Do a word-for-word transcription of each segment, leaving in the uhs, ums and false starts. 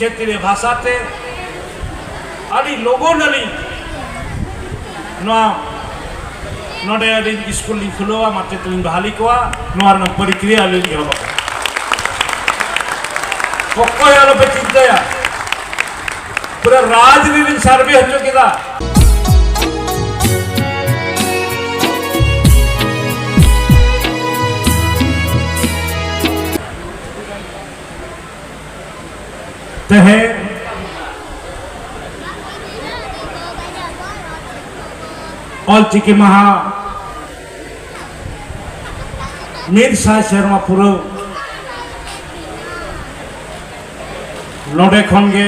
ᱠᱷᱮᱛᱨᱤᱭᱚ ᱵᱷᱟᱥᱟ ᱛᱮ ᱟᱹᱰᱤ ᱞᱚᱜᱚᱱ ᱟᱹᱞᱤᱧ ᱱᱚᱣᱟ ᱱᱚᱰᱮ ᱟᱹᱞᱤᱧ ᱥᱠᱩᱞ ᱞᱤᱧ ᱠᱷᱩᱞᱟᱹᱣᱟ, ᱢᱟᱪᱮᱛ ᱞᱤᱧ ᱵᱟᱦᱟᱞᱤ ᱠᱚᱣᱟ, ᱱᱚᱣᱟ ᱨᱮᱱᱟᱜ ᱯᱨᱚᱠᱨᱤᱭᱟ ᱟᱹᱞᱤᱧ ᱞᱤᱧ ᱮᱦᱚᱵ ᱟᱠᱟᱫᱟ᱾ ᱚᱠᱚᱭ ᱟᱞᱚᱯᱮ ᱪᱤᱱᱛᱟᱹᱭᱟ, ᱯᱩᱨᱟᱹ ᱨᱟᱡᱽ ᱨᱮᱞᱤᱧ ᱥᱟᱨᱵᱷᱮ ᱦᱚᱪᱚ ᱠᱮᱫᱟ᱾ ᱛᱮᱦᱮᱧ ᱚᱞᱪᱤᱠᱤ ᱢᱟᱦᱟ ᱢᱤᱫ ᱥᱟᱭ ᱥᱮᱨᱢᱟ ᱯᱩᱨᱟᱹᱣ ᱱᱚᱰᱮ ᱠᱷᱚᱱ ᱜᱮ,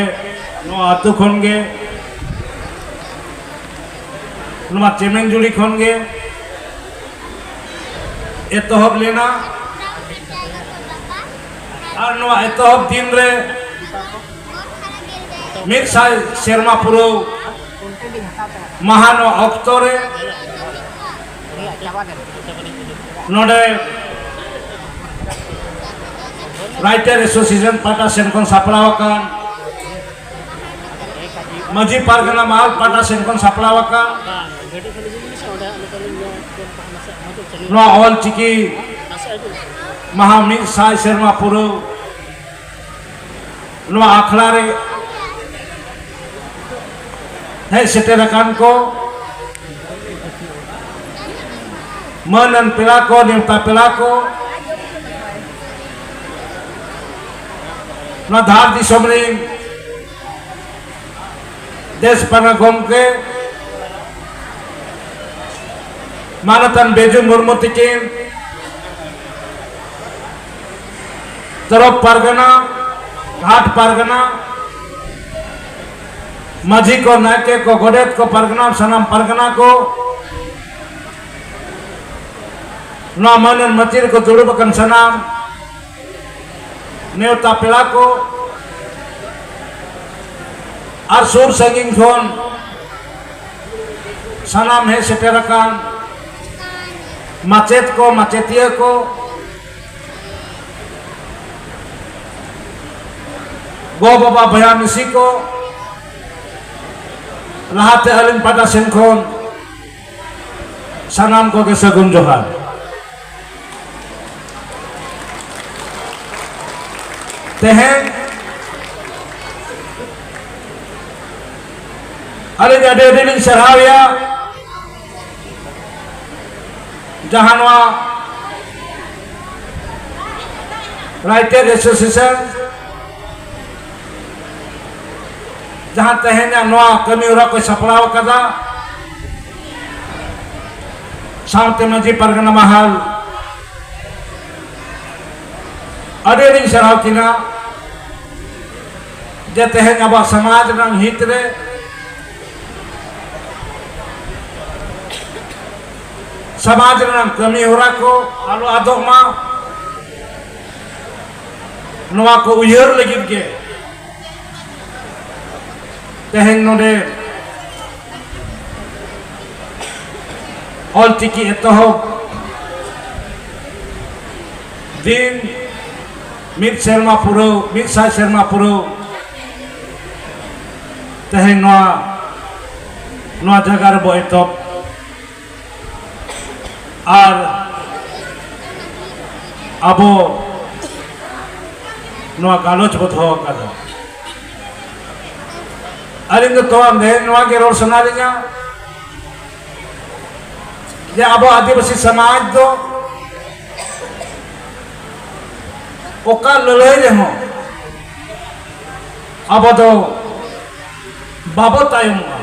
ᱱᱚᱣᱟ ᱟᱹᱛᱩ ᱠᱷᱚᱱ ᱜᱮ, ᱱᱚᱣᱟ ᱪᱮᱢᱮᱱᱡᱩᱲᱤ ᱠᱷᱚᱱ ᱜᱮ ᱮᱛᱚᱦᱚᱵ ᱞᱮᱱᱟ᱾ ᱟᱨ ᱱᱚᱣᱟ ᱮᱛᱚᱦᱚᱵ ᱫᱤᱱ ᱨᱮ ᱢᱤᱫ ᱥᱟᱭ ᱥᱮᱨᱢᱟ ᱯᱩᱨᱟᱹᱣ ᱢᱟᱦᱟ ᱱᱚᱣᱟ ᱚᱠᱛᱚ ᱨᱮ ᱱᱚᱰᱮ ᱨᱟᱭᱴᱟᱨ ᱮᱥᱳᱥᱤᱭᱮᱥᱚᱱ ᱯᱟᱦᱴᱟ ᱥᱮᱱ ᱠᱷᱚᱱ ᱥᱟᱯᱲᱟᱣ ᱟᱠᱟᱱ, ᱢᱟᱹᱡᱷᱤ ᱯᱟᱨᱜᱟᱱᱟ ᱢᱟᱦᱟᱞ ᱯᱟᱦᱴᱟ ᱥᱮᱱ ᱠᱷᱚᱱ ᱥᱟᱯᱲᱟᱣ ᱟᱠᱟᱱ ᱱᱚᱣᱟ ᱚᱞ ᱪᱤᱠᱤ ᱢᱟᱦᱟ ᱢᱤᱫ ᱥᱟᱭ ᱥᱮᱨᱢᱟ ᱯᱩᱨᱟᱹᱣ ᱱᱚᱣᱟ ᱟᱠᱷᱲᱟ ᱨᱮ ᱦᱮᱡ ᱥᱮᱴᱮᱨ ᱟᱠᱟᱱ ᱠᱚ, ᱢᱟᱹᱱ ᱟᱱ ᱯᱮᱲᱟ ᱠᱚ, ᱱᱮᱣᱛᱟ ᱯᱮᱲᱟ ᱠᱚ, ᱱᱚᱣᱟ ᱫᱷᱟᱲ ᱫᱤᱥᱚᱢ ᱨᱮᱱ ᱫᱮᱥ ᱯᱟᱨᱜᱟᱱᱟ ᱜᱚᱢᱠᱮ ᱢᱟᱱᱚᱛᱟᱱ ᱵᱮᱡᱩ ᱢᱩᱨᱢᱩ ᱛᱤᱠᱤᱱ ᱛᱚᱨᱚᱯ ᱯᱟᱨᱜᱟᱱᱟ, ᱜᱷᱟᱴ ᱯᱟᱨᱜᱟᱱᱟ, ᱢᱟᱹᱡᱷᱤ ᱠᱚ, ᱱᱟᱭᱠᱮ ᱠᱚ, ᱜᱚᱰᱮᱛ ᱠᱚ, ᱯᱟᱨᱜᱟᱱᱟ, ᱥᱟᱱᱟᱢ ᱯᱟᱨᱜᱟᱱᱟ ᱠᱚ, ᱱᱚᱣᱟ ᱢᱟᱹᱱ ᱟᱱ ᱢᱟᱹᱪᱤ ᱨᱮᱠᱚ ᱫᱩᱲᱩᱵ ᱟᱠᱟᱱ ᱥᱟᱱᱟᱢ ᱱᱮᱣᱛᱟ ᱯᱮᱲᱟ ᱠᱚ ᱟᱨ ᱥᱩᱨ ᱥᱟᱺᱜᱤᱧ ᱠᱷᱚᱱ ᱥᱟᱱᱟᱢ ᱦᱮᱡ ᱥᱮᱴᱮᱨ ᱟᱠᱟᱱ ᱢᱟᱪᱮᱛ ᱠᱚ, ᱢᱟᱪᱮᱛᱤᱭᱟᱹ ᱠᱚ, ᱜᱚ ᱵᱟᱵᱟ ᱵᱚᱭᱦᱟ ᱢᱤᱥᱤ ᱠᱚ, ᱞᱟᱦᱟᱛᱮ ᱟᱹᱞᱤᱧ ᱯᱟᱦᱴᱟ ᱥᱮᱱ ᱠᱷᱚᱱ ᱥᱟᱱᱟᱢ ᱠᱚᱜᱮ ᱥᱟᱹᱜᱩᱱ ᱡᱚᱦᱟᱨ᱾ ᱛᱮᱦᱮᱧ ᱟᱹᱞᱤᱧ ᱟᱹᱰᱤ ᱟᱹᱰᱤ ᱞᱤᱧ ᱥᱟᱨᱦᱟᱣᱮᱭᱟ, ᱡᱟᱦᱟᱸ ᱱᱚᱣᱟ ᱨᱟᱭᱴᱟᱨ ᱮᱥᱳᱥᱤᱭᱮᱥᱚᱱ ᱡᱟᱦᱟᱸ ᱛᱮᱦᱮᱧᱟᱜ ᱱᱚᱣᱟ ᱠᱟᱹᱢᱤ ᱦᱚᱨᱟ ᱠᱚᱭ ᱥᱟᱯᱲᱟᱣ ᱟᱠᱟᱫᱟ, ᱥᱟᱶᱛᱮ ᱢᱟᱹᱡᱷᱤ ᱯᱟᱨᱜᱟᱱᱟ ᱢᱟᱦᱟᱞ ᱟᱹᱰᱤ ᱟᱹᱰᱤᱧ ᱥᱟᱨᱦᱟᱣ ᱠᱤᱱᱟ, ᱡᱮ ᱛᱮᱦᱮᱧ ᱟᱵᱚᱣᱟᱜ ᱥᱚᱢᱟᱡᱽ ᱨᱮᱱᱟᱜ ᱦᱤᱛ ᱨᱮ, ᱥᱚᱢᱟᱡᱽ ᱨᱮᱱᱟᱜ ᱠᱟᱹᱢᱤ ᱦᱚᱨᱟ ᱠᱚ ᱟᱞᱚ ᱟᱫᱚᱜ ᱢᱟ, ᱱᱚᱣᱟ ᱠᱚ ᱩᱭᱦᱟᱹᱨ ᱞᱟᱹᱜᱤᱫ ᱜᱮ ᱛᱮᱦᱮᱧ ᱱᱚᱰᱮ ᱚᱞᱪᱤᱠᱤ ᱮᱛᱚᱦᱚᱵ ᱫᱤᱱ ᱢᱤᱫ ᱥᱮᱨᱢᱟ ᱯᱩᱨᱟᱹᱣ, ᱢᱤᱫ ᱥᱟᱭ ᱥᱮᱨᱢᱟ ᱯᱩᱨᱟᱹᱣ ᱛᱮᱦᱮᱧ ᱱᱚᱣᱟ, ᱱᱚᱣᱟ ᱡᱟᱭᱜᱟ ᱨᱮᱵᱚ ᱮᱛᱚᱦᱚᱵ᱾ ᱟᱨ ᱟᱵᱚ ᱱᱚᱣᱟ ᱜᱟᱞᱚᱪ ᱵᱚ ᱫᱚᱦᱚ ᱟᱠᱟᱫᱟ᱾ ᱟᱹᱞᱤᱧ ᱫᱚ ᱛᱚ ᱱᱚᱣᱟ ᱜᱮ ᱨᱚᱲ ᱥᱟᱱᱟ ᱞᱤᱧᱟ ᱡᱮ ᱟᱵᱚ ᱟᱹᱫᱤᱵᱟᱹᱥᱤ ᱥᱚᱢᱟᱡᱽ ᱫᱚ ᱚᱠᱟ ᱞᱟᱹᱲᱦᱟᱹᱭ ᱨᱮᱦᱚᱸ ᱟᱵᱚ ᱫᱚ ᱵᱟᱵᱚ ᱛᱟᱭᱚᱢᱚᱜᱼᱟ,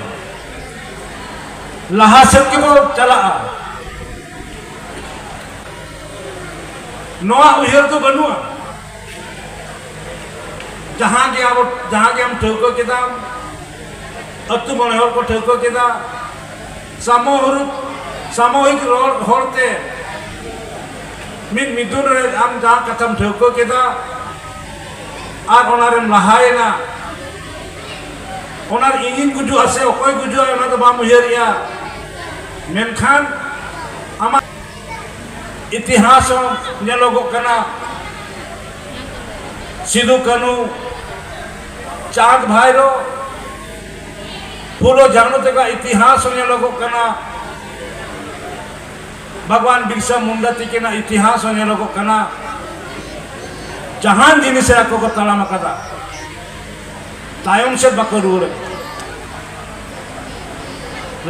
ᱞᱟᱦᱟ ᱥᱮᱫ ᱜᱮᱵᱚ ᱪᱟᱞᱟᱜᱼᱟ᱾ ᱱᱚᱣᱟ ᱩᱭᱦᱟᱹᱨ ᱫᱚ ᱵᱟᱹᱱᱩᱜᱼᱟ᱾ ᱡᱟᱦᱟᱸ ᱜᱮ ᱟᱵᱚ, ᱡᱟᱦᱟᱸ ᱜᱮ ᱟᱢ ᱴᱷᱟᱹᱣᱠᱟᱹ ᱠᱮᱫᱟᱢ, ᱟᱹᱛᱩ ᱢᱚᱬᱮ ᱦᱚᱲ ᱠᱚ ᱴᱷᱟᱹᱣᱠᱟᱹ ᱠᱮᱫᱟ, ᱥᱟᱢᱚᱦᱩᱨᱩᱯ, ᱥᱟᱢᱚᱦᱤᱠ ᱨᱚᱲ ᱦᱚᱲᱛᱮ ᱢᱤᱫ ᱢᱤᱫᱩᱱ ᱨᱮ ᱟᱢ ᱡᱟᱦᱟᱸ ᱠᱟᱛᱷᱟᱢ ᱴᱷᱟᱹᱣᱠᱟᱹ ᱠᱮᱫᱟ ᱟᱨ ᱚᱱᱟᱨᱮᱢ ᱞᱟᱦᱟᱭᱮᱱᱟ, ᱚᱱᱟ ᱨᱮ ᱤᱧᱤᱧ ᱜᱩᱡᱩᱜᱼᱟ ᱥᱮ ᱚᱠᱚᱭ ᱜᱩᱡᱩᱜᱼᱟ ᱚᱱᱟ ᱫᱚ ᱵᱟᱢ ᱩᱭᱦᱟᱹᱨᱮᱜᱼᱟ, ᱢᱮᱱᱠᱷᱟᱱ ᱟᱢᱟᱜ ᱤᱛᱤᱦᱟᱥ ᱦᱚᱸ ᱧᱮᱞᱚᱜᱚᱜ ᱠᱟᱱᱟ᱾ ᱥᱤᱫᱩ ᱠᱟᱹᱱᱦᱩ ᱪᱟᱸᱫᱽ ᱵᱷᱟᱭᱨᱳ, ᱯᱷᱩᱞᱳ ᱡᱷᱟᱱᱳ ᱛᱟᱠᱚᱣᱟᱜ ᱤᱛᱤᱦᱟᱥ ᱦᱚᱸ ᱧᱮᱞᱚᱜᱚᱜ ᱠᱟᱱᱟ, ᱵᱷᱟᱜᱽᱣᱟᱱ ᱵᱤᱨᱥᱟ ᱢᱩᱱᱰᱟ ᱛᱤᱠᱤᱱᱟᱜ ᱤᱛᱤᱦᱟᱥ ᱦᱚᱸ ᱧᱮᱞᱚᱜᱚᱜ ᱠᱟᱱᱟ᱾ ᱡᱟᱦᱟᱱ ᱡᱤᱱᱤᱥ ᱨᱮ ᱟᱠᱚ ᱠᱚ ᱛᱟᱲᱟᱢ ᱟᱠᱟᱫᱟ, ᱛᱟᱭᱚᱢ ᱥᱮᱫ ᱵᱟᱠᱚ ᱨᱩᱣᱟᱹᱲ ᱟᱠᱟᱫᱟ,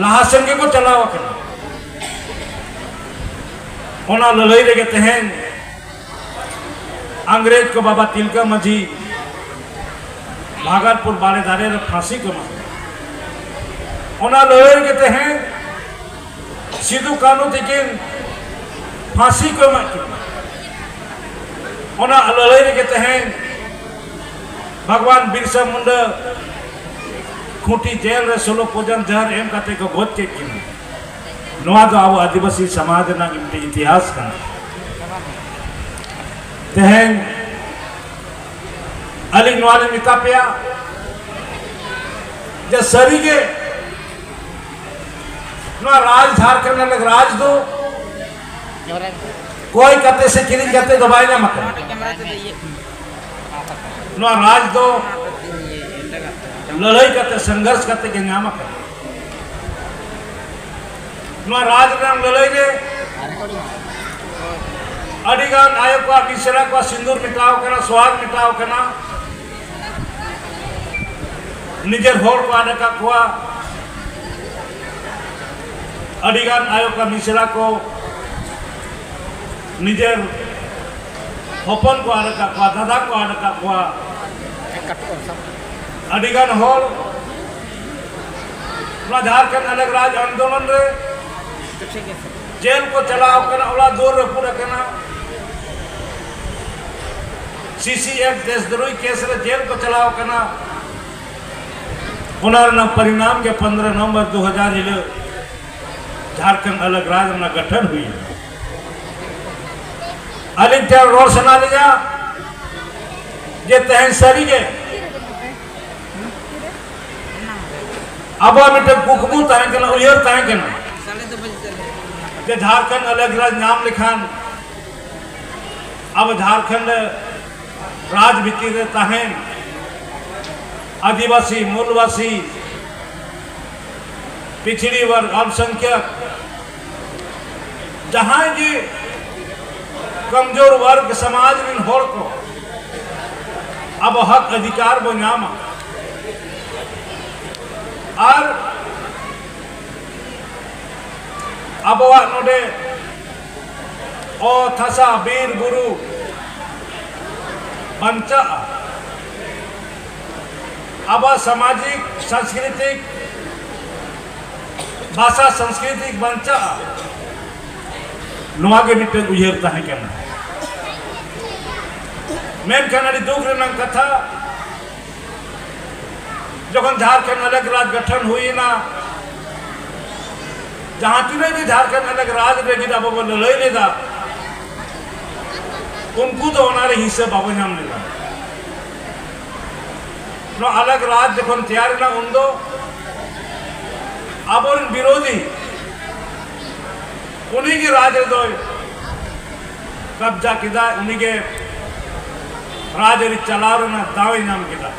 ᱞᱟᱦᱟ ᱥᱮᱫ ᱜᱮᱠᱚ ᱪᱟᱞᱟᱣ ᱟᱠᱟᱱᱟ᱾ ᱚᱱᱟ ᱞᱟᱹᱲᱦᱟᱹᱭ ᱨᱮᱜᱮ ᱛᱮᱦᱮᱧ ᱤᱝᱨᱮᱡᱽ ᱠᱚ ᱵᱟᱵᱟ ᱛᱤᱞᱠᱟᱹ ᱢᱟᱹᱡᱷᱤ ᱵᱷᱟᱜᱚᱞᱯᱩᱨ ᱵᱟᱲᱮ ᱫᱟᱨᱮ ᱨᱮ ᱯᱷᱟᱸᱥᱤ ᱠᱚ ᱮᱢᱟ ᱠᱚᱣᱟ᱾ ᱚᱱᱟ ᱞᱟᱹᱲᱦᱟᱹᱭ ᱨᱮᱜᱮ ᱛᱮᱦᱮᱧ ᱥᱤᱫᱩ ᱠᱟᱹᱱᱦᱩ ᱛᱤᱠᱤᱱ ᱯᱷᱟᱸᱥᱤ ᱠᱚ ᱮᱢᱟᱜ ᱠᱤᱱᱟ᱾ ᱚᱱᱟ ᱞᱟᱹᱲᱦᱟᱹᱭ ᱨᱮᱜᱮ ᱛᱮᱦᱮᱧ ᱵᱷᱟᱜᱽᱣᱟᱱ ᱵᱤᱨᱥᱟ ᱢᱩᱱᱰᱟ ᱠᱷᱩᱸᱴᱤ ᱡᱮᱞ ᱨᱮ ᱥᱳᱞᱳ ᱯᱚᱡᱚᱱ ᱡᱟᱦᱟᱨ ᱮᱢ ᱠᱟᱛᱮ ᱠᱚ ᱜᱚᱡ ᱠᱮᱫ ᱠᱤᱱᱟ᱾ ᱱᱚᱣᱟ ᱫᱚ ᱟᱵᱚ ᱟᱹᱫᱤᱵᱟᱹᱥᱤ ᱥᱚᱢᱟᱡᱽ ᱨᱮᱱᱟᱜ ᱢᱤᱫᱴᱮᱱ ᱤᱛᱤᱦᱟᱥ ᱠᱟᱱᱟ᱾ ᱛᱮᱦᱮᱧ ᱟᱹᱞᱤᱧ ᱱᱚᱣᱟ ᱞᱤᱧ ᱢᱮᱛᱟ ᱯᱮᱭᱟ ᱡᱮ ᱥᱟᱹᱨᱤᱜᱮ ᱱᱚᱣᱟ ᱨᱟᱡᱽ, ᱡᱷᱟᱲᱠᱷᱚᱸᱰ ᱨᱮᱱᱟᱜ ᱨᱟᱡᱽ ᱫᱚ ᱠᱚᱭ ᱠᱟᱛᱮ ᱥᱮ ᱠᱤᱨᱤᱧ ᱠᱟᱛᱮ ᱫᱚ ᱵᱟᱭ ᱧᱟᱢ ᱟᱠᱟᱱᱟ᱾ ᱱᱚᱣᱟ ᱨᱟᱡᱽ ᱫᱚ ᱞᱟᱹᱲᱦᱟᱹᱭ ᱠᱟᱛᱮ, ᱥᱚᱝᱜᱷᱚᱨᱥ ᱠᱟᱛᱮ ᱜᱮ ᱧᱟᱢ ᱟᱠᱟᱱᱟ᱾ ᱱᱚᱣᱟ ᱨᱟᱡᱽ ᱨᱮᱱᱟᱜ ᱞᱟᱹᱲᱦᱟᱹᱭ ᱨᱮ ᱟᱹᱰᱤ ᱜᱟᱱ ᱟᱭᱳ ᱠᱚᱣᱟᱜ ᱢᱤᱥᱨᱟ ᱠᱚᱣᱟᱜ ᱥᱤᱸᱫᱩᱨ ᱢᱮᱴᱟᱣ ᱠᱟᱱᱟ, ᱥᱚᱦᱟᱜ ᱢᱮᱴᱟᱣ ᱠᱟᱱᱟ᱾ ᱱᱤᱡᱮᱨ ᱦᱚᱲ ᱠᱚ ᱟᱫ ᱟᱠᱟᱫ ᱠᱚᱣᱟ᱾ ᱟᱹᱰᱤ ᱜᱟᱱ ᱟᱭᱳ ᱠᱚ ᱢᱤᱥᱨᱟ ᱠᱚ ᱱᱤᱡᱮᱨ ᱦᱚᱯᱚᱱ ᱠᱚ ᱟᱫ ᱟᱠᱟᱫ ᱠᱚᱣᱟ, ᱫᱟᱫᱟ ᱠᱚ ᱟᱫ ᱟᱠᱟᱫ ᱠᱚᱣᱟ᱾ ᱟᱹᱰᱤ ᱜᱟᱱ ᱦᱚᱲ ᱱᱚᱣᱟ ᱡᱷᱟᱲᱠᱷᱚᱸᱰ ᱟᱞᱟᱜᱽ ᱨᱟᱡᱽ ᱟᱱᱫᱳᱞᱚᱱ ᱨᱮ ᱡᱮᱞ ᱠᱚ ᱪᱟᱞᱟᱣ ᱠᱟᱱᱟ, ᱚᱲᱟᱜ ᱫᱩᱣᱟᱹᱨ ᱨᱟᱹᱯᱩᱫ ᱟᱠᱟᱱᱟ᱾ ᱥᱤ ᱥᱤ ᱮᱯᱷ ᱫᱮᱥᱫᱨᱳᱦᱤ ᱠᱮᱥ ᱨᱮ ᱡᱮᱞ ᱠᱚ ᱪᱟᱞᱟᱣ ᱠᱟᱱᱟ᱾ ᱚᱱᱟ ᱨᱮᱱᱟᱜ ᱯᱚᱨᱤᱱᱟᱢ ᱜᱮ ᱯᱚᱱᱫᱽᱨᱚ ᱱᱚᱵᱷᱮᱢᱵᱚᱨ ᱫᱩ ᱦᱟᱡᱟᱨ ᱦᱤᱞᱳᱜ ᱡᱷᱟᱲᱠᱷᱚᱸᱰ ᱟᱞᱟᱜᱽ ᱨᱟᱡᱽ ᱨᱮᱱᱟᱜ ᱜᱚᱴᱷᱚᱱ ᱦᱩᱭᱱᱟ᱾ ᱟᱹᱞᱤᱧ ᱴᱷᱮᱱ ᱨᱚᱲ ᱥᱟᱱᱟ ᱞᱤᱧᱟ ᱡᱮ ᱛᱮᱦᱮᱧ ᱥᱟᱹᱨᱤᱜᱮ ᱟᱵᱚᱣᱟᱜ ᱢᱤᱫᱴᱮᱱ ᱠᱩᱠᱢᱩ ᱛᱟᱦᱮᱸ ᱠᱟᱱᱟ, ᱩᱭᱦᱟᱹᱨ ᱛᱟᱦᱮᱸ ᱠᱟᱱᱟ ᱡᱮ ᱡᱷᱟᱲᱠᱷᱚᱸᱰ ᱟᱞᱟᱜᱽ ᱨᱟᱡᱽ ᱧᱟᱢ ᱞᱮᱠᱷᱟᱱ ᱟᱵᱚ ᱡᱷᱟᱲᱠᱷᱚᱸᱰ ᱨᱟᱡᱽ ᱵᱷᱤᱛᱤᱨ ᱨᱮ ᱛᱟᱦᱮᱱ ᱟᱹᱫᱤᱵᱟᱹᱥᱤ, ᱢᱩᱞᱵᱟᱹᱥᱤ, ᱯᱤᱪᱷᱲᱤ ᱵᱚᱨᱜᱽ, ᱟᱞᱯᱥᱚᱝᱠᱷᱭᱚᱠ, ᱡᱟᱦᱟᱸᱭ ᱜᱮ ᱠᱚᱢᱡᱳᱨ ᱵᱚᱨᱜᱽ ᱥᱚᱢᱟᱡᱽ ᱨᱮᱱ ᱦᱚᱲ ᱠᱚ ᱟᱵᱚ ᱦᱚᱠ ᱚᱫᱷᱤᱠᱟᱨ ᱵᱚ ᱧᱟᱢᱟ᱾ ᱟᱨ ᱟᱵᱚᱣᱟᱜ ᱱᱚᱰᱮ ᱚᱛ ᱦᱟᱥᱟ, ᱵᱤᱨ ᱵᱩᱨᱩ ᱵᱟᱧᱪᱟᱜᱼᱟ᱾ ᱟᱵᱚᱣᱟᱜ ᱥᱟᱢᱟᱡᱤᱠ, ᱥᱟᱝᱥᱠᱨᱤᱛᱤᱠ, ᱵᱷᱟᱥᱟ ᱥᱟᱝᱥᱠᱨᱤᱛᱤᱠ ᱵᱟᱧᱪᱟᱜᱼᱟ᱾ ᱱᱚᱣᱟ ᱜᱮ ᱢᱤᱫᱴᱟᱝ ᱩᱭᱦᱟᱹᱨ ᱛᱟᱦᱮᱸ ᱠᱟᱱᱟ᱾ ᱢᱮᱱᱠᱷᱟᱱ ᱟᱹᱰᱤ ᱫᱩᱠ ᱨᱮᱱᱟᱜ ᱠᱟᱛᱷᱟ, ᱡᱚᱠᱷᱚᱱ ᱡᱷᱟᱨᱠᱷᱚᱸᱰ ᱟᱞᱟᱜᱽ ᱨᱟᱡᱽ ᱜᱚᱴᱷᱚᱱ ᱦᱩᱭᱮᱱᱟ, ᱡᱟᱦᱟᱸ ᱛᱤᱱᱟᱹᱜ ᱜᱮ ᱡᱷᱟᱨᱠᱷᱚᱸᱰ ᱟᱞᱟᱜᱽ ᱨᱟᱡᱽ ᱞᱟᱹᱜᱤᱫ ᱟᱵᱚ ᱵᱚᱱ ᱞᱟᱹᱲᱦᱟᱹᱭ ᱞᱮᱫᱟ, ᱩᱱᱠᱩ ᱫᱚ ᱚᱱᱟ ᱨᱮ ᱦᱤᱥᱟᱹ ᱵᱟᱵᱚ ᱧᱟᱢ ᱞᱮᱫᱟ᱾ ᱱᱚᱣᱟ ᱟᱞᱟᱜᱽ ᱨᱟᱡᱽ ᱡᱚᱠᱷᱚᱱ ᱛᱮᱭᱟᱨ ᱮᱱᱟ, ᱩᱱᱫᱚ ᱟᱵᱚᱨᱮᱱ ᱵᱤᱨᱳᱫᱷᱤ ᱩᱱᱤ ᱜᱮ ᱨᱟᱡᱽ ᱨᱮᱫᱚᱭ ᱠᱟᱵᱽᱡᱟ ᱠᱮᱫᱟ, ᱩᱱᱤ ᱜᱮ ᱨᱟᱡᱽ ᱟᱹᱨᱤ ᱪᱟᱞᱟᱣ ᱨᱮᱱᱟᱜ ᱫᱟᱣ ᱮ ᱧᱟᱢ ᱠᱮᱫᱟ᱾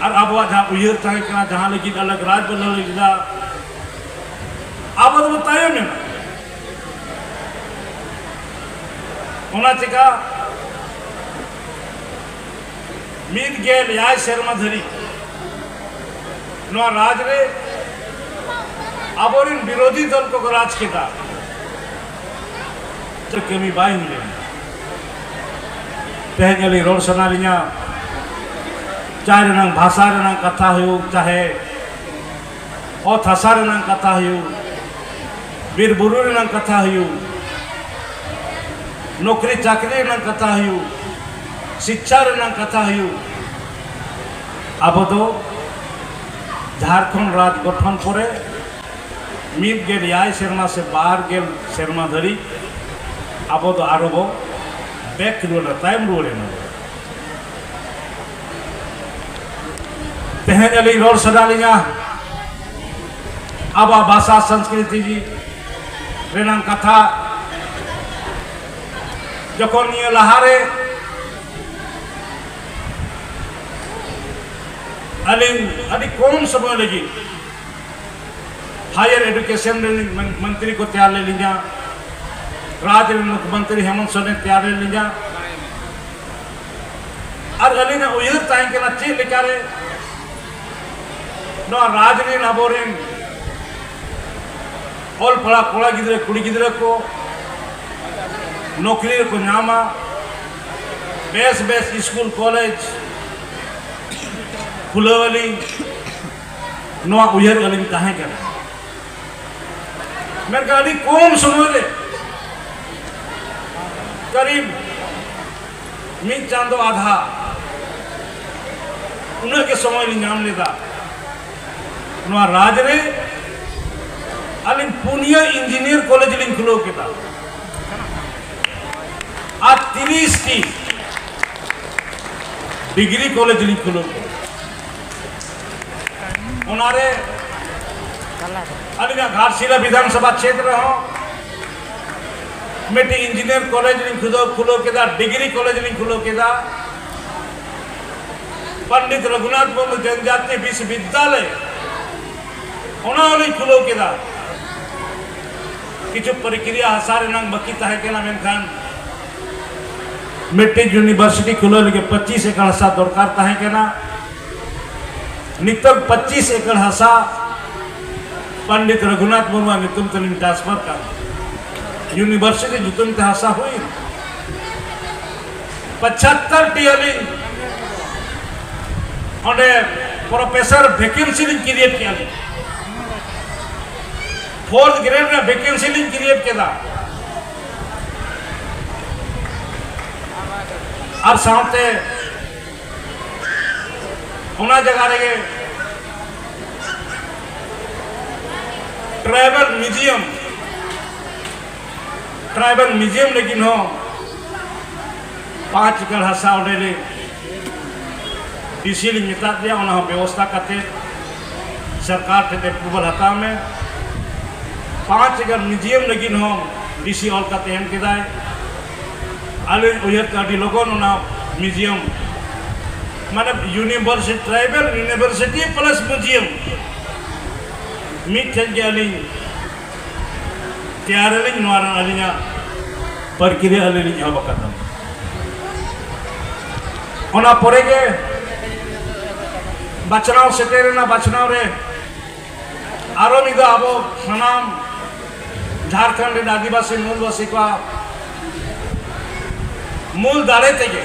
ᱟᱨ ᱟᱵᱚᱣᱟᱜ ᱡᱟᱦᱟᱸ ᱩᱭᱦᱟᱹᱨ ᱛᱟᱦᱮᱸ ᱠᱟᱱᱟ, ᱡᱟᱦᱟᱸ ᱞᱟᱹᱜᱤᱫ ᱟᱞᱟᱜᱽ ᱨᱟᱡᱽ ᱵᱚ ᱞᱟᱹᱲᱦᱟᱹᱭ ᱞᱮᱫᱟ, ᱟᱵᱚ ᱫᱚᱵᱚ ᱛᱟᱭᱚᱢ ᱮᱱᱟ᱾ ᱚᱱᱟ ᱪᱮᱠᱟ ᱢᱤᱫ ᱜᱮᱞ ᱮᱭᱟᱭ ᱥᱮᱨᱢᱟ ᱫᱷᱟᱹᱨᱤᱡ ᱱᱚᱣᱟ ᱨᱟᱡᱽ ᱨᱮ ᱟᱵᱚᱨᱮᱱ ᱵᱤᱨᱳᱫᱷᱤ ᱫᱚᱞ ᱠᱚᱠᱚ ᱨᱟᱡᱽ ᱠᱮᱫᱟ᱾ ᱪᱮᱫ ᱠᱟᱹᱢᱤ ᱵᱟᱭ ᱦᱩᱭ ᱞᱮᱱᱟ᱾ ᱛᱮᱦᱮᱧ ᱟᱹᱞᱤᱧ ᱨᱚᱲ ᱥᱟᱱᱟ ᱞᱤᱧᱟ, ᱪᱟᱭ ᱨᱮᱱᱟᱜ ᱵᱷᱟᱥᱟ ᱨᱮᱱᱟᱜ ᱠᱟᱛᱷᱟ ᱦᱩᱭᱩᱜ, ᱪᱟᱦᱮ ᱚᱛ ᱦᱟᱥᱟ ᱨᱮᱱᱟᱜ ᱠᱟᱛᱷᱟ ᱦᱩᱭᱩᱜ, ᱵᱤᱨ ᱵᱩᱨᱩ ᱨᱮᱱᱟᱜ ᱠᱟᱛᱷᱟ ᱦᱩᱭᱩᱜ, ᱱᱚᱠᱨᱤ ᱪᱟᱠᱨᱤ ᱨᱮᱱᱟᱜ ᱠᱟᱛᱷᱟ ᱦᱩᱭᱩᱜ, ᱥᱤᱪᱪᱷᱟ ᱨᱮᱱᱟᱜ ᱠᱟᱛᱷᱟ ᱦᱩᱭᱩᱜ, ᱟᱵᱚ ᱫᱚ ᱡᱷᱟᱲᱠᱷᱚᱸᱰ ᱨᱟᱡᱽ ᱜᱚᱴᱷᱚᱱ ᱯᱚᱨᱮ ᱢᱤᱫ ᱜᱮᱞ ᱮᱭᱟᱭ ᱥᱮᱨᱢᱟ ᱥᱮ ᱵᱟᱨ ᱜᱮᱞ ᱥᱮᱨᱢᱟ ᱫᱷᱟᱹᱨᱤᱡ ᱟᱵᱚ ᱫᱚ ᱟᱨᱚ ᱵᱚ ᱵᱮᱠ ᱨᱩᱣᱟᱹᱲᱟ, ᱛᱟᱭᱚᱢ ᱨᱩᱣᱟᱹᱲ ᱮᱱᱟ᱾ ᱛᱮᱦᱮᱧ ᱟᱹᱞᱤᱧ ᱨᱚᱲ ᱥᱟᱱᱟ ᱞᱤᱧᱟ ᱟᱵᱚᱣᱟᱜ ᱵᱷᱟᱥᱟ ᱥᱚᱝᱥᱠᱨᱤᱛᱤ ᱨᱮᱱᱟᱜ ᱠᱟᱛᱷᱟ᱾ ᱡᱚᱠᱷᱚᱱ ᱱᱤᱭᱟᱹ ᱞᱟᱦᱟᱨᱮ ᱟᱹᱞᱤᱧ ᱟᱹᱰᱤ ᱠᱚᱢ ᱥᱚᱢᱚᱭ ᱞᱟᱹᱜᱤᱫ ᱦᱟᱭᱟᱨ ᱮᱰᱩᱠᱮᱥᱚᱱ ᱨᱮᱱ ᱢᱚᱱ-, ᱢᱚᱱᱛᱨᱤ ᱠᱚ ᱛᱮᱭᱟᱨ ᱞᱮᱫ ᱞᱤᱧᱟ, ᱨᱟᱡᱽ ᱨᱮᱱ ᱢᱩᱠᱷᱭᱚᱢᱚᱱᱛᱨᱤ ᱦᱮᱢᱚᱱᱛ ᱥᱚᱨᱮᱱ ᱛᱮᱭᱟᱨ ᱞᱮᱫ ᱞᱤᱧᱟ᱾ ᱟᱨ ᱟᱹᱞᱤᱧᱟᱜ ᱩᱭᱦᱟᱹᱨ ᱛᱟᱦᱮᱸ ᱠᱟᱱᱟ ᱪᱮᱫ ᱞᱮᱠᱟᱨᱮ ᱱᱚᱣᱟ ᱨᱟᱡᱽ ᱨᱮᱱ ᱟᱵᱚᱨᱮᱱ ᱚᱞ ᱯᱟᱲᱦᱟᱣ ᱠᱚᱲᱟ ᱜᱤᱫᱽᱨᱟᱹ ᱠᱩᱲᱤ ᱜᱤᱫᱽᱨᱟᱹ ᱠᱚ ᱱᱚᱠᱨᱤ ᱨᱮᱠᱚ ᱧᱟᱢᱟ, ᱵᱮᱥ ᱵᱮᱥ ᱥᱠᱩᱞ ᱠᱚᱞᱮᱡᱽ ᱠᱷᱩᱞᱟᱹᱣ ᱟᱹᱞᱤᱧ, ᱱᱚᱣᱟ ᱩᱭᱦᱟᱹᱨ ᱟᱹᱞᱤᱧ ᱛᱟᱦᱮᱸ ᱠᱟᱱᱟ᱾ ᱢᱮᱱᱠᱷᱟᱱ ᱟᱹᱰᱤ ᱠᱚᱢ ᱥᱚᱢᱚᱭ ᱨᱮ, ᱠᱟᱨᱤᱵ ᱢᱤᱫ ᱪᱟᱸᱫᱚ ᱟᱫᱷᱟ, ᱩᱱᱟᱹᱜ ᱜᱮ ᱥᱚᱢᱚᱭ ᱞᱤᱧ ᱧᱟᱢ ᱞᱮᱫᱟ᱾ ᱱᱚᱣᱟ ᱨᱟᱡᱽ ᱨᱮ ᱟᱹᱞᱤᱧ ᱯᱩᱱᱭᱟᱹ ᱤᱧᱡᱤᱱᱤᱭᱟᱨ ᱠᱚᱞᱮᱡᱽ ᱞᱤᱧ ᱠᱷᱩᱞᱟᱹᱣ ᱠᱮᱫᱟ ᱟᱨ ᱛᱤᱨᱤᱥ ᱴᱤ ᱰᱤᱜᱽᱨᱤ ᱠᱚᱞᱮᱡᱽ ᱞᱤᱧ ᱠᱷᱩᱞᱟᱹᱣ ᱠᱮᱫᱟ᱾ ᱚᱱᱟᱨᱮ ᱟᱹᱞᱤᱧᱟᱜ ᱜᱷᱟᱴᱥᱤᱞᱟ ᱵᱤᱫᱷᱟᱱ ᱥᱚᱵᱷᱟ ᱠᱷᱮᱛᱨᱚ ᱨᱮᱦᱚᱸ ᱢᱤᱫᱴᱤᱡ ᱤᱧᱡᱤᱱᱤᱭᱟᱨ ᱠᱚᱞᱮᱡᱽ ᱞᱤᱧ ᱠᱷᱩᱞᱟᱹᱣ, ᱠᱷᱩᱞᱟᱹᱣ ᱠᱮᱫᱟ, ᱰᱤᱜᱽᱨᱤ ᱠᱚᱞᱮᱡᱽ ᱞᱤᱧ ᱠᱷᱩᱞᱟᱹᱣ ᱠᱮᱫᱟ, ᱯᱚᱱᱰᱤᱛ ᱨᱚᱜᱷᱩᱱᱟᱛᱷ ᱢᱩᱨᱢᱩ ᱡᱚᱱᱡᱟᱛᱤ ᱵᱤᱥᱣᱚᱵᱤᱫᱽᱭᱟᱞᱚᱭ, ᱚᱱᱟ ᱦᱚᱸᱞᱤᱧ ᱠᱷᱩᱞᱟᱹᱣ ᱠᱮᱫᱟ᱾ ᱠᱤᱪᱷᱩ ᱯᱨᱚᱠᱨᱤᱭᱟ ᱦᱟᱥᱟ ᱨᱮᱱᱟᱜ ᱵᱟᱹᱠᱤ ᱛᱟᱦᱮᱸ ᱠᱟᱱᱟ, ᱢᱮᱱᱠᱷᱟᱱ ᱢᱤᱫᱴᱤᱡ ᱤᱭᱩᱱᱤᱵᱷᱟᱨᱥᱤᱴᱤ ᱠᱷᱩᱞᱟᱹᱣ ᱞᱟᱹᱜᱤᱫ ᱯᱚᱸᱪᱤᱥ ᱮᱠᱚᱨ ᱦᱟᱥᱟ ᱫᱚᱨᱠᱟᱨ ᱛᱟᱦᱮᱸ ᱠᱟᱱᱟ᱾ ᱱᱤᱛᱚᱜ ᱯᱚᱸᱪᱤᱥ ᱮᱠᱚᱨ ᱦᱟᱥᱟ ᱯᱚᱱᱰᱤᱛ ᱨᱚᱜᱷᱩᱱᱟᱛᱷ ᱢᱩᱨᱢᱩᱣᱟᱜ ᱧᱩᱛᱩᱢ ᱛᱮᱞᱤᱧ ᱴᱨᱟᱱᱥᱯᱷᱟᱨ ᱠᱟᱱ, ᱤᱭᱩᱱᱤᱵᱷᱟᱨᱥᱤᱴᱤ ᱧᱩᱛᱩᱢ ᱛᱮ ᱦᱟᱥᱟ ᱦᱩᱭ᱾ ᱯᱚᱸᱪᱟᱛᱛᱳᱨ ᱴᱤ ᱟᱹᱞᱤᱧ ᱚᱸᱰᱮ ᱯᱨᱚᱯᱷᱮᱥᱚᱨ ᱵᱷᱮᱠᱮᱱᱥᱤ ᱞᱤᱧ ᱠᱨᱤᱭᱮᱴ ᱠᱮᱜᱼᱟ ᱞᱤᱧ᱾ ᱯᱷᱳᱨᱛᱷ ᱜᱨᱮᱰ ᱨᱮ ᱵᱷᱮᱠᱮᱱᱥᱤ ᱞᱤᱧ ᱠᱨᱤᱭᱮᱴ ᱠᱮᱫᱟ᱾ ᱟᱨ ᱥᱟᱶᱛᱮ ᱚᱱᱟ ᱡᱟᱭᱜᱟ ᱨᱮᱜᱮ ᱴᱨᱟᱭᱵᱟᱞ ᱢᱤᱭᱩᱡᱤᱭᱟᱢ, ᱴᱨᱟᱭᱵᱟᱞ ᱢᱤᱭᱩᱡᱤᱭᱟᱢ ᱞᱟᱹᱜᱤᱫ ᱦᱚᱸ ᱯᱟᱸᱪ ᱮᱠᱚᱨ ᱦᱟᱥᱟ ᱚᱸᱰᱮ ᱞᱮ ᱰᱤ ᱥᱤ ᱞᱤᱧ ᱢᱮᱛᱟᱫ ᱫᱮᱭᱟ, ᱚᱱᱟ ᱦᱚᱸ ᱵᱮᱵᱚᱥᱛᱷᱟ ᱠᱟᱛᱮ ᱥᱚᱨᱠᱟᱨ ᱴᱷᱮᱱ ᱮᱯᱨᱩᱵᱷᱟᱞ ᱦᱟᱛᱟᱣ ᱢᱮ᱾ ᱯᱟᱸᱪ ᱮᱠᱚᱨ ᱢᱤᱭᱩᱡᱤᱭᱟᱢ ᱞᱟᱹᱜᱤᱫ ᱦᱚᱸ ᱰᱤ ᱥᱤ ᱚᱞ ᱠᱟᱛᱮ ᱮᱢ ᱠᱮᱫᱟᱭ᱾ ᱟᱹᱞᱤᱧ ᱩᱭᱦᱟᱹᱨ ᱛᱮ ᱟᱹᱰᱤ ᱞᱚᱜᱚᱱ ᱚᱱᱟ ᱢᱤᱭᱩᱡᱤᱭᱟᱢ ᱢᱟᱱᱮ university, tribal university plus museum ᱢᱤᱫ ᱴᱷᱮᱱ ᱜᱮ ᱟᱹᱞᱤᱧ ᱛᱮᱭᱟᱨ ᱟᱹᱞᱤᱧ, ᱱᱚᱣᱟ ᱨᱮᱱᱟᱜ ᱟᱹᱞᱤᱧᱟᱜ ᱯᱨᱚᱠᱨᱤᱭᱟ ᱟᱹᱞᱤᱧ ᱞᱤᱧ ᱮᱦᱚᱵ ᱟᱠᱟᱫᱟ᱾ ᱚᱱᱟ ᱯᱚᱨᱮ ᱜᱮ ᱵᱟᱪᱷᱱᱟᱣ ᱥᱮᱴᱮᱨᱮᱱᱟ, ᱵᱟᱪᱷᱱᱟᱣ ᱨᱮ ᱟᱨᱚ ᱢᱤᱫ ᱫᱷᱟᱣ ᱟᱵᱚ ᱥᱟᱱᱟᱢ ᱡᱷᱟᱲᱠᱷᱚᱸᱰ ᱨᱮᱱ ᱟᱹᱫᱤᱵᱟᱹᱥᱤ ᱢᱩᱞᱵᱟᱹᱥᱤ ᱠᱚᱣᱟᱜ ᱢᱩᱞ ᱫᱟᱲᱮ ᱛᱮᱜᱮ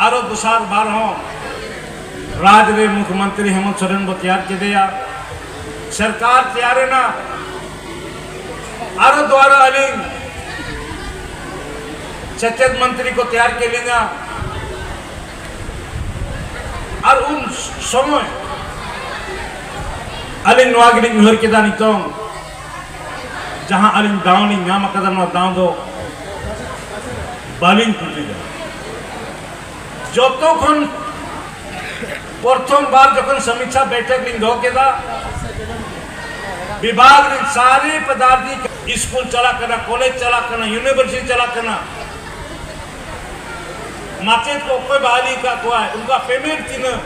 ᱟᱨᱚ ᱫᱚᱥᱟᱨ ᱵᱟᱨ ᱦᱚᱸ ᱨᱟᱡᱽ ᱨᱮ ᱢᱩᱠᱷᱭᱚᱢᱚᱱᱛᱨᱤ ᱦᱮᱢᱚᱱᱛ ᱥᱚᱨᱮᱱ ᱵᱚ ᱛᱮᱭᱟᱨ ᱠᱮᱫᱮᱭᱟ᱾ ᱥᱚᱨᱠᱟᱨ ᱛᱮᱭᱟᱨ ᱮᱱᱟ, ᱟᱨᱚ ᱫᱚᱵᱟᱨᱟ ᱟᱹᱞᱤᱧ ᱥᱮᱪᱮᱫ ᱢᱚᱱᱛᱨᱤ ᱠᱚ ᱛᱮᱭᱟᱨ ᱠᱮᱫ ᱞᱤᱧᱟ᱾ ᱟᱨ ᱩᱱ ᱥᱚᱢᱚᱭ ᱟᱹᱞᱤᱧ ᱱᱚᱣᱟ ᱜᱮᱞᱤᱧ ᱩᱭᱦᱟᱹᱨ ᱠᱮᱫᱟ, ᱱᱤᱛᱚᱝ ᱡᱟᱦᱟᱸ ᱟᱹᱞᱤᱧ ᱫᱟᱣ ᱞᱤᱧ ᱧᱟᱢ ᱟᱠᱟᱫᱟ, ᱱᱚᱣᱟ ᱫᱟᱣ ᱫᱚ ᱵᱟᱹᱞᱤᱧ ᱯᱩᱴᱤᱫᱟ᱾ ᱡᱚᱛᱚ ᱠᱷᱚᱱ ᱯᱨᱚᱛᱷᱚᱢ ᱵᱟᱨ ᱡᱚᱠᱷᱚᱱ ᱥᱚᱢᱤᱠᱷᱟ ᱵᱮᱴᱷᱚᱠ ᱞᱤᱧ ᱫᱚᱦᱚ ᱠᱮᱫᱟ, ᱵᱤᱵᱷᱟᱜᱽ ᱨᱮᱱ ᱥᱟᱨᱮ ᱯᱚᱫᱟᱨᱛᱷᱤᱠ, ᱥᱠᱩᱞ ᱪᱟᱞᱟᱜ ᱠᱟᱱᱟ, ᱠᱚᱞᱮᱡᱽ ᱪᱟᱞᱟᱜ ᱠᱟᱱᱟ, ᱤᱭᱩᱱᱤᱵᱷᱟᱨᱥᱤᱴᱤ ᱪᱟᱞᱟᱜ ᱠᱟᱱᱟ, ᱢᱟᱪᱮᱫ ᱠᱚ ᱚᱠᱚᱭ ᱵᱟᱦᱟᱞᱤ ᱟᱠᱟᱫ ᱠᱚᱣᱟ, ᱩᱱᱠᱩᱣᱟᱜ ᱯᱮᱢᱮᱱᱴ ᱛᱤᱱᱟᱹᱜ,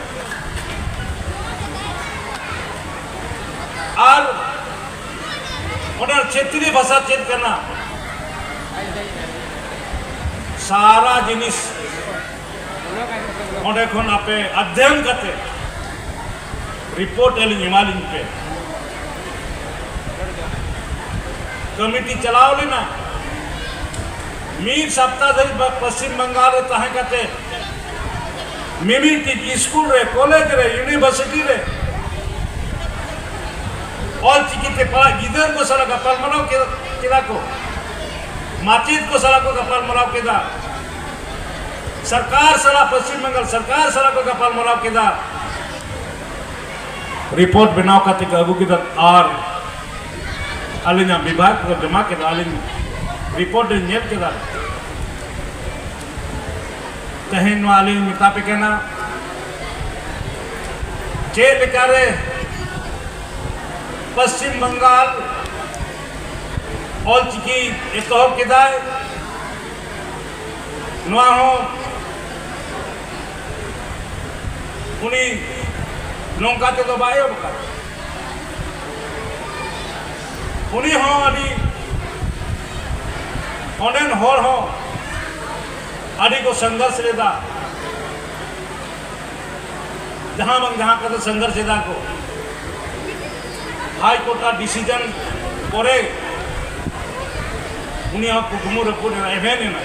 ᱟᱨ ᱚᱱᱟ ᱪᱷᱮᱛᱨᱤ ᱵᱷᱟᱥᱟ ᱪᱮᱫ ᱠᱟᱱᱟ, ᱥᱟᱨᱟ ᱡᱤᱱᱤᱥ ᱚᱸᱰᱮ ᱠᱷᱚᱱ ᱟᱯᱮ ᱚᱫᱷᱭᱚᱭᱚᱱ ᱠᱟᱛᱮ ᱨᱤᱯᱳᱨᱴ ᱟᱹᱞᱤᱧ ᱮᱢᱟᱞᱤᱧ ᱯᱮ᱾ ᱠᱚᱢᱤᱴᱤ ᱪᱟᱞᱟᱣ ᱞᱮᱱᱟ, ᱢᱤᱫ ᱥᱚᱯᱛᱟ ᱫᱷᱟᱹᱵᱤᱡ ᱯᱚᱥᱪᱤᱢ ᱵᱟᱝᱜᱟᱞ ᱨᱮ ᱛᱟᱦᱮᱸ ᱠᱟᱛᱮ ᱢᱤᱢᱤᱫᱴᱤᱡ ᱥᱠᱩᱞ ᱨᱮ, ᱠᱚᱞᱮᱡᱽ ᱨᱮ, ᱤᱭᱩᱱᱤᱵᱷᱟᱨᱥᱤᱴᱤ ᱨᱮ ᱚᱞ ᱪᱤᱠᱤ ᱛᱮ ᱯᱟᱲᱦᱟᱜ ᱜᱤᱫᱟᱹᱨ ᱠᱚ ᱥᱟᱞᱟᱜ ᱜᱟᱯᱟᱞ ᱢᱟᱨᱟᱣ ᱠᱮᱫᱟ, ᱠᱮᱫᱟ ᱠᱚ, ᱢᱟᱪᱮᱫ ᱠᱚ ᱥᱟᱞᱟᱜ ᱠᱚ ᱜᱟᱯᱟᱞ ᱢᱟᱨᱟᱣ ᱠᱮᱫᱟ, ᱥᱚᱨᱠᱟᱨ ᱥᱟᱞᱟᱜ, ᱯᱚᱥᱪᱤᱢ ᱵᱟᱝᱜᱟᱞ ᱥᱚᱨᱠᱟᱨ ᱥᱟᱞᱟᱜ ᱠᱚ ᱜᱟᱯᱟᱞ ᱢᱟᱨᱟᱣ ᱠᱮᱫᱟ᱾ ᱨᱤᱯᱳᱨᱴ ᱵᱮᱱᱟᱣ ᱠᱟᱛᱮ ᱠᱚ ᱟᱹᱜᱩ ᱠᱮᱫᱟ ᱟᱨ ᱟᱹᱞᱤᱧᱟᱜ ᱵᱤᱵᱷᱟᱜᱽ ᱠᱚ ᱡᱚᱢᱟ ᱠᱮᱫᱟ᱾ ᱟᱹᱞᱤᱧ ᱨᱤᱯᱳᱨᱴ ᱞᱤᱧ ᱧᱮᱞ ᱠᱮᱫᱟ᱾ ᱛᱮᱦᱮᱧ ᱱᱚᱣᱟ ᱞᱤᱧ ᱢᱮᱛᱟ ᱯᱮ ᱠᱟᱱᱟ, ᱪᱮᱫ ᱞᱮᱠᱟᱨᱮ ᱯᱚᱥᱪᱤᱢ ᱵᱟᱝᱜᱟᱞ ᱚᱞᱪᱤᱠᱤ ᱮᱛᱚᱦᱚᱵ ᱠᱮᱫᱟᱭ, ᱱᱚᱣᱟ ᱦᱚᱸ ᱩᱱᱤ ᱱᱚᱝᱠᱟ ᱛᱮᱫᱚ ᱵᱟᱭ ᱮᱦᱚᱵ ᱟᱠᱟᱫᱟ᱾ ᱩᱱᱤ ᱦᱚᱸ ᱟᱹᱰᱤ, ᱚᱸᱰᱮᱱ ᱦᱚᱲ ᱦᱚᱸ ᱟᱹᱰᱤ ᱠᱚ ᱥᱚᱝᱜᱷᱚᱨᱥ ᱞᱮᱫᱟ, ᱡᱟᱦᱟᱸ ᱵᱟᱝ ᱡᱟᱦᱟᱸ ᱠᱟᱛᱮ ᱥᱚᱝᱜᱷᱚᱨᱥ ᱮᱫᱟ ᱠᱚ᱾ ᱦᱟᱭ ᱠᱳᱨᱴ ᱟᱜ ᱰᱤᱥᱤᱡᱚᱱ ᱯᱚᱨᱮ ᱩᱱᱤ ᱦᱚᱸ ᱠᱩᱠᱢᱩ ᱨᱟᱹᱯᱩᱫ ᱮᱱᱟ, ᱮᱵᱷᱮᱱ ᱮᱱᱟ᱾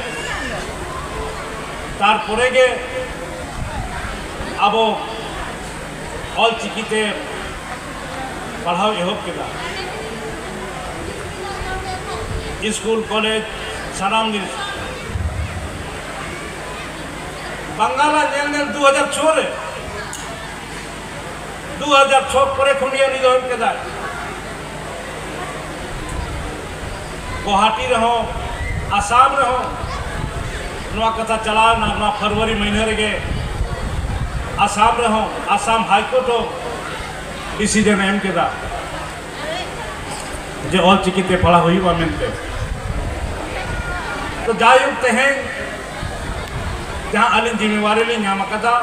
ᱛᱟᱨᱯᱚᱨᱮ ᱜᱮ ᱟᱵᱚ ᱚᱞ ᱪᱤᱠᱤ ᱛᱮ ᱯᱟᱲᱦᱟᱣ ᱮᱦᱚᱵ ᱠᱮᱫᱟ᱾ ᱥᱠᱩᱞ, ᱠᱚᱞᱮᱡᱽ, ᱥᱟᱱᱟᱢ ᱜᱮ᱾ ᱵᱟᱝᱜᱟᱞ ᱟᱜ ᱧᱮᱞ ᱧᱮᱞ ᱫᱩ ᱦᱟᱡᱟᱨ ᱪᱷᱚ ᱨᱮ, ᱫᱩ ᱦᱟᱡᱟᱨ ᱪᱷᱚ ᱠᱚᱨᱮ ᱠᱷᱚᱱ ᱜᱮ ᱩᱱᱤ ᱫᱚ ᱮᱦᱚᱵ ᱠᱮᱫᱟᱭ᱾ ᱜᱩᱣᱟᱦᱟᱴᱤ ᱨᱮᱦᱚᱸ, ᱟᱥᱟᱢ ᱨᱮᱦᱚᱸ ᱱᱚᱣᱟ ᱠᱟᱛᱷᱟ ᱪᱟᱞᱟᱣ ᱮᱱᱟ, ᱱᱚᱣᱟ ᱯᱷᱮᱵᱽᱨᱩᱣᱟᱨᱤ ᱢᱟᱹᱦᱱᱟᱹ ᱨᱮᱜᱮ ᱟᱥᱟᱢ ᱨᱮᱦᱚᱸ, ᱟᱥᱟᱢ ᱦᱟᱭ ᱠᱳᱨᱴ ᱦᱚᱸ ᱰᱤᱥᱤᱡᱚᱱ ᱮ ᱮᱢ ᱠᱮᱫᱟ ᱡᱮ ᱚᱞ ᱪᱤᱠᱤ ᱛᱮ ᱯᱟᱲᱦᱟᱣ ᱦᱩᱭᱩᱜᱼᱟ ᱢᱮᱱᱛᱮ᱾ ᱛᱚ ᱡᱟᱭᱦᱳᱠ, ᱛᱮᱦᱮᱧ ᱡᱟᱦᱟᱸ ᱟᱹᱞᱤᱧ ᱡᱤᱢᱢᱮᱣᱟᱨᱤ ᱞᱤᱧ ᱧᱟᱢ ᱟᱠᱟᱫᱟ,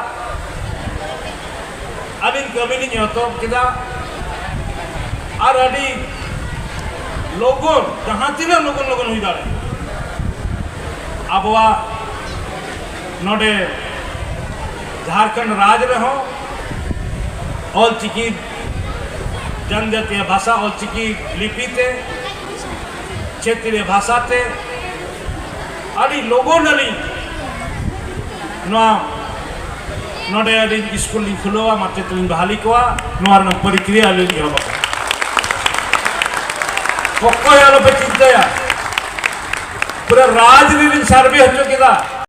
ᱟᱹᱞᱤᱧ ᱠᱟᱹᱢᱤ ᱞᱤᱧ ᱮᱛᱚᱦᱚᱵ ᱠᱮᱫᱟ᱾ ᱟᱨ ᱟᱹᱰᱤ ᱞᱚᱜᱚᱱ, ᱡᱟᱦᱟᱸ ᱛᱤᱱᱟᱹᱜ ᱞᱚᱜᱚᱱ ᱞᱚᱜᱚᱱ ᱦᱩᱭ ᱫᱟᱲᱮᱭᱟᱜᱼᱟ, ᱟᱵᱚᱣᱟᱜ ᱱᱚᱰᱮ ᱡᱷᱟᱲᱠᱷᱚᱸᱰ ᱨᱟᱡᱽ ᱨᱮᱦᱚᱸ ᱚᱞ ᱪᱤᱠᱤ, ᱡᱟᱱᱡᱟᱛᱤᱭᱟ ᱵᱷᱟᱥᱟ ᱚᱞ ᱪᱤᱠᱤ ᱞᱤᱯᱤ ᱛᱮ, ᱪᱷᱮᱛᱨᱤᱭᱟ ᱵᱷᱟᱥᱟ ᱛᱮ ᱟᱹᱰᱤ ᱞᱚᱜᱚᱱ ᱟᱹᱞᱤᱧ ᱱᱚᱣᱟ ᱱᱚᱰᱮ ᱟᱹᱞᱤᱧ ᱥᱠᱩᱞ ᱞᱤᱧ ᱠᱷᱩᱞᱟᱹᱣᱟ, ᱢᱟᱪᱮᱛ ᱞᱤᱧ ᱵᱟᱦᱟᱞᱤ ᱠᱚᱣᱟ, ᱱᱚᱣᱟ ᱨᱮᱱᱟᱜ ᱯᱨᱚᱠᱨᱤᱭᱟ ᱟᱹᱞᱤᱧ ᱮᱦᱚᱵ ᱟᱠᱟᱫᱟ᱾ ᱚᱠᱚᱭ ᱟᱞᱚᱯᱮ ᱪᱤᱱᱛᱟᱹᱭᱟ, ᱯᱩᱨᱟᱹ ᱨᱟᱡᱽ ᱨᱮᱞᱤᱧ ᱥᱟᱨᱵᱷᱮ ᱦᱚᱪᱚ ᱠᱮᱫᱟ᱾